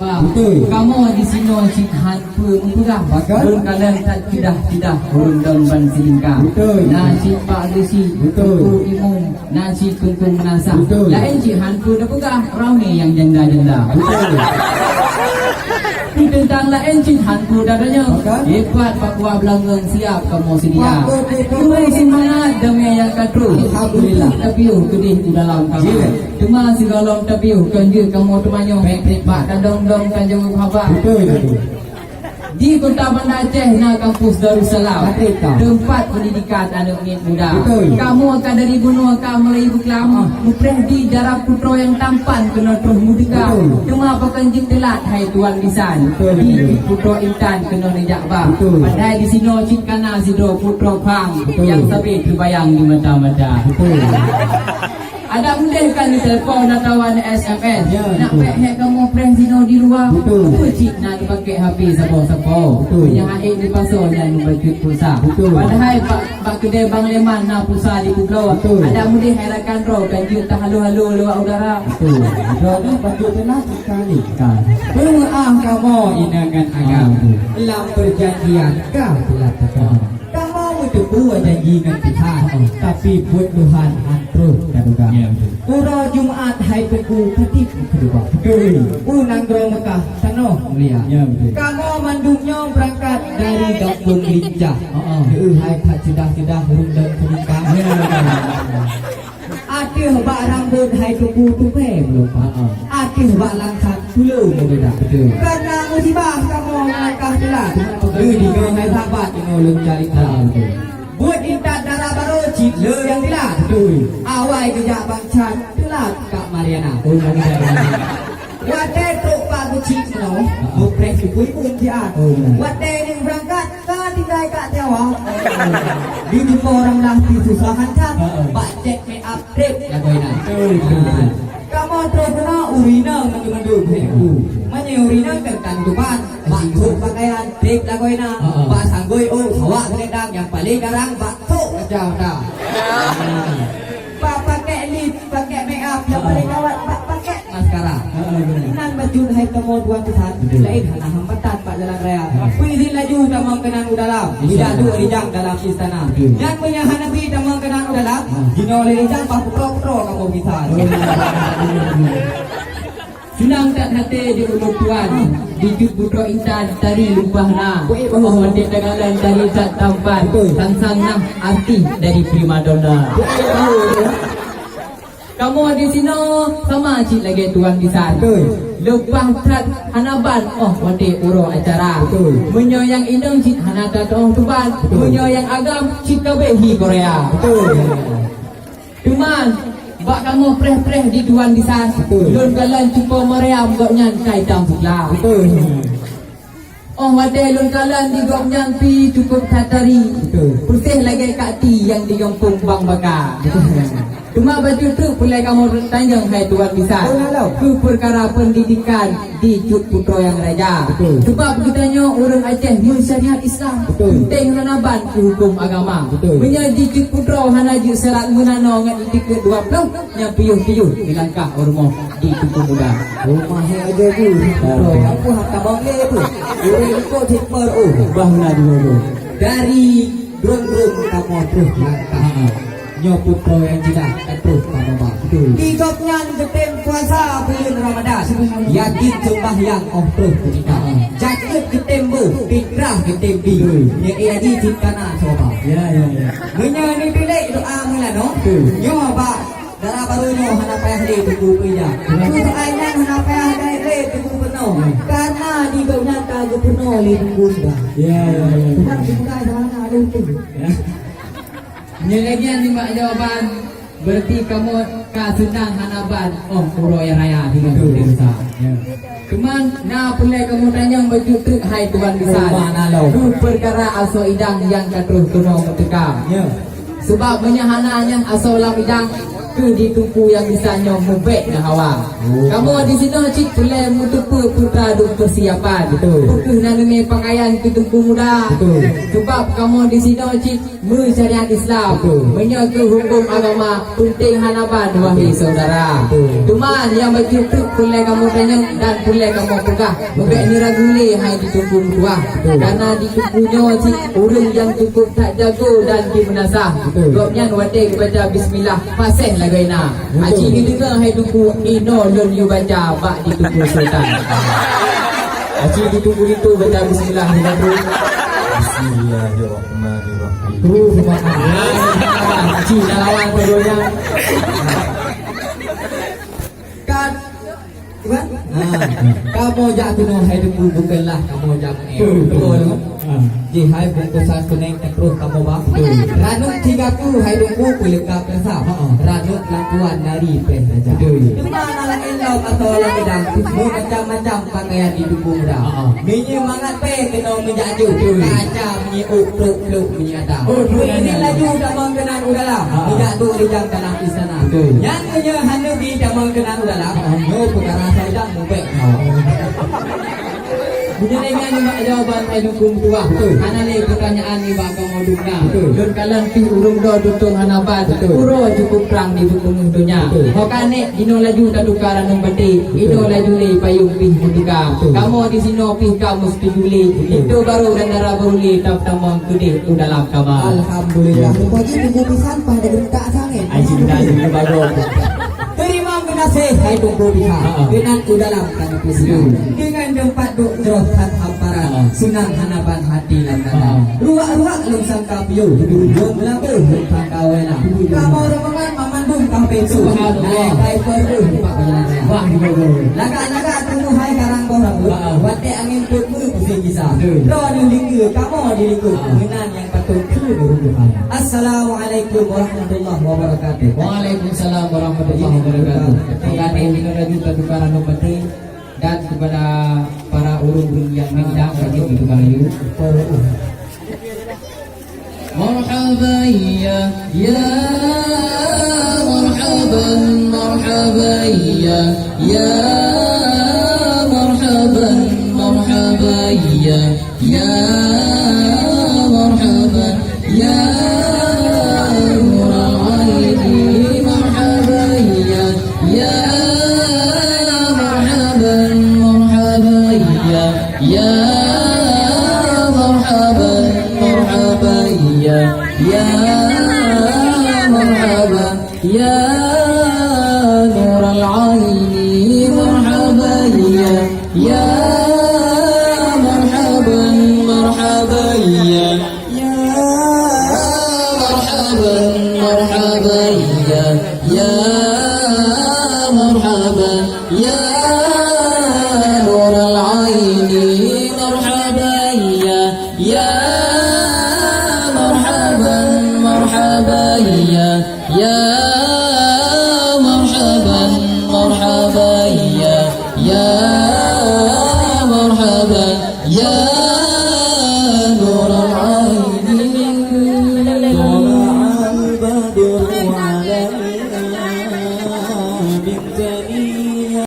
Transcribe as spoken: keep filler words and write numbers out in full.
Beutôi. Kamoe di sinoe cit han peue meupeugah. Bahkan? Lôn kalon that ceudah-ceudah ureueng dong ban silingka. Beutôi. Na cit Pak Geuchik, Beutôi. Teungku Imum, na cit Teungku Meunasah. Beutôi. Laén cit han peue tapeugah, ramé nyang janda-janda. Beutôi. Di teuntang laén cit han peue tatanyong. Bahkan? Hebat Pak Kua Beulangong, siap kamoe seudia. Beutôi, beutôi. Teuma seumangat damé nyang ka troh. Alhamdulillah. Tapi keudeh u dalam kamoe. Iya. Teuma sigohlom tapiôh kon jeuet kamoe teumanyong, bak tadong-dong ka jaweueb haba. Beutôi, beutôi. Di Kota Banda Aceh na kampus Darussalam, Merdeka. Teumpat pendidikan aneuk miet muda. Beutôi. Kamoe ka dari bunoe ka mulai beuklam, ah, mupreh di darab putroe nyang tampan keunoe troh meudeka. Beutôi. Teuma pakon jeuet teulat hai tuan bisan. Beutôi, beutôi. Di putroe intan keunoe neujak ba. Beutôi. Padahai di sinoe cit ka na sidroe putroe phang, beutôi, nyang sabe teubayang di mata-mata. Beutôi. Adak udeh ka neutelepon atawa neu-S M S. Ya, nak betul. Pek hek kamoe preh sinoe di luwa. Betul. Betul cit na neupakai H P sapo-sapo. Betul. Nyang akhé neupasoe nyan neubacut pulsa. Betul. Padahai bak, bak keudè Bang Leman na pulsa di Pulo. Betul. Adak udeh hai rakan droe kan jeuet tahalo-halo lewat udara. Betul. Droe ni bacut teuna sekali. Kan. Peue ah kamoe inong ngon agam. Ah, betul. Lam perjanjian ka bulat tekan. Kamoe meuteupeue janji ngon Tuhan, tapi buet Tuhan han troh taduga. Ya, betul. Uroe Jumat hai Teungku ka tiep keudua. Betul. U nanggroe Mekah tanoh mulia. Ya, betul. Kamoe mandum nyoe beurangkat dari gampông Lincah. Heeh. Heu hai that ceudah-ceudah rundeng keunikah. Ya, betul. Ateueh bak rambôt hai Teungku tupè meulumpah. Ha, ha. Ateueh bak langsat tulông meubeudak. Betul. Karena musibah kamoe langkah teulat. Betul. Di nyoe hai sahabat, inoe lôn cari teulat. Ha, betul. Buet intat dara barô cit le nyang teulat. Betul. Awai geujak bangcat teulat Kak Mariana. Oh, Mariana. Watèe trok bak geuchik meunoe, ha, ha, mupreh sipui pun siat. Oh, benar. Watèe nyan beurangkat, ka tinggai Kak Tiawa. Di Timor Ramlah pih susah hantam. Ha, ha. Bak cek make up treb lagoina. Betul, betul, betul. Ha. Kamoe troh keunoe ureueng inong mandum-mandum. Hmm. Meunyoe ureueng inong kan tan tuban, bak trok pakaian treb lagoina. Ha, ha. Bak sanggôi, oh, sawak seulendang nyang paleng garang bak trok kaca mata. Ha. Bak pakai lip, pakai make up, nyang paleng gawat bak pakai maskara. Ha, ha, betul. Inan bacut hai kamoe tuan tusan, betul, laén hana hambatan bak jalan raya. Ha. Peuizin laju tamong keunan u dalam. Insya Allah. Tidak duek rijang dalam istana. Betul. Nyan meunyoe hana bi tamong keunan u dalam, ha, jinoe lé rijang bah putroe-putroe kamoe bisa. Betul. Seunang that até di ulôn tuan, di cut putroe intan tari lumpah na. Weh, oh, bahu. Mandé tagalan tari that tampan. Betul. Sang-sang nah artis dari primadona. Weh, bahu, ya. Kamoe di sinoe sama cit lagèe tuan bisan. Betul. Leupah that hana ban, oh, watèe uroe acara. Betul. Meunyoe nyang inong cit hana that, oh, tuban. Betul. Meunyoe nyang agam cit ka bèk hi Korea. Betul. Teuma, bak kamoe preh-preh di tuan bisan. Betul. Lôn kalon cupo Mariam gobnyan kai tam seukla. Betul. Oh, watèe lôn kalon di gobnyan pih cukup that tari. Betul. Peuséh lagèe Kak Ti nyang di gampông Bang Baka. Betul. Teuma bacut treuk peureulèe kamoe tanyong hai tuan bisan. Oh, ya, lo. Keu peukara pendidikan di cut putroe nyang raja. Betul. Sebab geutanyoe ureueng Aceh meusyariat Islam. Betul. Penting hana ban keu hukôm agama. Betul. Meunyoe di cut putroe hana jeuet syarat meunanoe ngon itikeuet dua ploh, nyan piôh-piôh dilangkah u rumoh di Teungku Muda. Rumoh he aja tu. Betul. Apa hak abang dia tu? Ureueng ikut hikmah, oh, bah na dulu tu. Dari Grong-grong kamoe troh langkah. Ha. Nyoe putroe nyang ceudah ka troh kamoe ba. Betul. Di gobnyan geutem puasa buleuen Ramadan. Subhanallah. Yakin seumayang óh troh keutika. Ha. Jakeuet geutem boh, pitrah geutem bi. Betul. Nyoe eh haji cit kana soe ba. Ya, ya, ya. Meunyoe neupilék doa meulanoe, betul, nyoe ba Dara barô nyoe hana payah lé Teungku Peujah. Betul. Keuh ai nyan hana payah lé Teungku Peunoh. Hmm. Karena di gobnyan ka geupeunoh lé Teungku Muda. Ya, ya, ya. Tuhan dibuka jalan lalu tu. Ya. Nyoe lagèe nyan nibak jawaban, berarti kamoe ka seunang hana ban óh uroe raya di Teungku Muda. Betul. Ya. Teuma na peureulèe kamoe tanyong bacut treuk hai tuan bisan. Oh, mana lo? Keu peukara asoe idang nyang ka troh keunoe meuteuka. Ya. Sabab meunyoe hana nyan asoe lam idang, Keu di Teungku nyang gisa nyoe mubèk neuh hawa. Oh. Kamoe di sinoe cit peureulèe meuteupeu peue ta dum peusiapan. Betul. Peu kheueh na neumè pakaian keu Teungku muda. Betul. Sebab kamoe di sinoe cit meusyariat Islam. Betul. Meunyoe keu hukôm agama, peunteng hana ban, wahé saudara. Betul. Teuma nyang bacut teuk peureulèe kamoe tanyong dan peureulèe kamoe peugah. Mubèk neuragu lé hai di Teungku meutuah. Betul. Karena di Teungku nyoe cit ureueng nyang cukup that jago dan jimeunasah. Betul. Gobnyan watèe geubaca bismillah, paséh lagèe na. Betul. Aci geudeungoe hai Teungku, inoe lôn yue baca bak di Teungku Sultan. Aci di Teungku itu baca bismillah, di Teungku. Bismillahirrahmanirrahim. Tuh, subhanallah. Aci dah lawan tu donya. Cut. Kan? Ha. Kamoe jak keunoe hai Teungku, bukanlah kamoe jak meu'èk. Betul. Betul. Ha. Jih hai bungkusan kunèng ka troh kamoe ba. Betul. Ranub tiga ku hai Teungku, peuleuka peurasa. Ha, ha. Ranub lampuan nari preh raja. Betul. Teuma na laén lom atau lam bidang, meumacam-macam pakaian di Teungku muda. Ha, ha. Meunyoe mangat pèng keunoe meujak jôk. Betul. Kaca meunyoe ôk plôk-plôk meunyoe ada. Oh, betul. Meunyoe laju tamong keunan u dalam. Ha. Meujak duek rijang tanah istana. Betul. Nyan meunyoe hana bi tamong keunan u dalam, ha, nyoe peukara sajan mubèk. Meunyoe lé nyan nibak jawaban hai Teungku meutuah. Betul. Hana lé peutanyaan nibak kamoe dum na. Betul. Lôn kalon pih ureueng droe tutong hana ban. Betul. Uroe cukup trang di beupeungeuh donya. Betul. Ho ka nèk, jinoe laju tatuka ranub baté. Betul. Inoe laju lé payong pih meutuka. Betul. Kamoe di sinoe pih ka meusetuju lé. Betul. Pintoe barô dan dara barô lé tamong keudéh u dalam kama. Alhamdulillah. Betul. Pagi Teungku pisan pada gerentak sangat. Ai, cinta Teungku bagus. Terima kasih, hai Teungku Bika. Ha, ha. Keunan u dalam kami peusiap. Hmm. Dengan tempat duduk jroh that hamparan. Ha. Seunang hana ban hati lam dada. Ha. Ruak-ruak lôn sangka piôh. Hmm. Lôn meulabeh lôn sangka wéna. Hmm. Kamoe rombongan mamandum ka pintu. Subhanallah. Naik kai peuruh empat belas. Wah, di bawah. Lagak-lagak teungoh hai karang boh rambut. Ha. Watèe angén peuet meu pusing gisa. Betul. Droeneuh dikeue, kamoe dilikot. Ha. Meunan nyang Assalamualaikum warahmatullahi wabarakatuh. Waalaikumsalam warahmatullahi wabarakatuh. Terima kasih, kita laju tatuka ranub baté dan kepada para ureueng-ureueng nyang mengundang kami di tukang kayu. مرحبا يا، يا مرحبا، مرحبا يا، يا مرحبا، مرحبا يا. يا مرحبا يا نور العين، مرحبا يا، يا مرحبا، مرحبا يا، يا مرحبا، مرحبا يا، يا مرحبا. يا نور العين، مرحبا يا، يا مرحبا، مرحبا يا، يا مرحبا، مرحبا يا، يا مرحبا يا نور العين، مرحبا يا، يا مرحبا، مرحبا يا، يا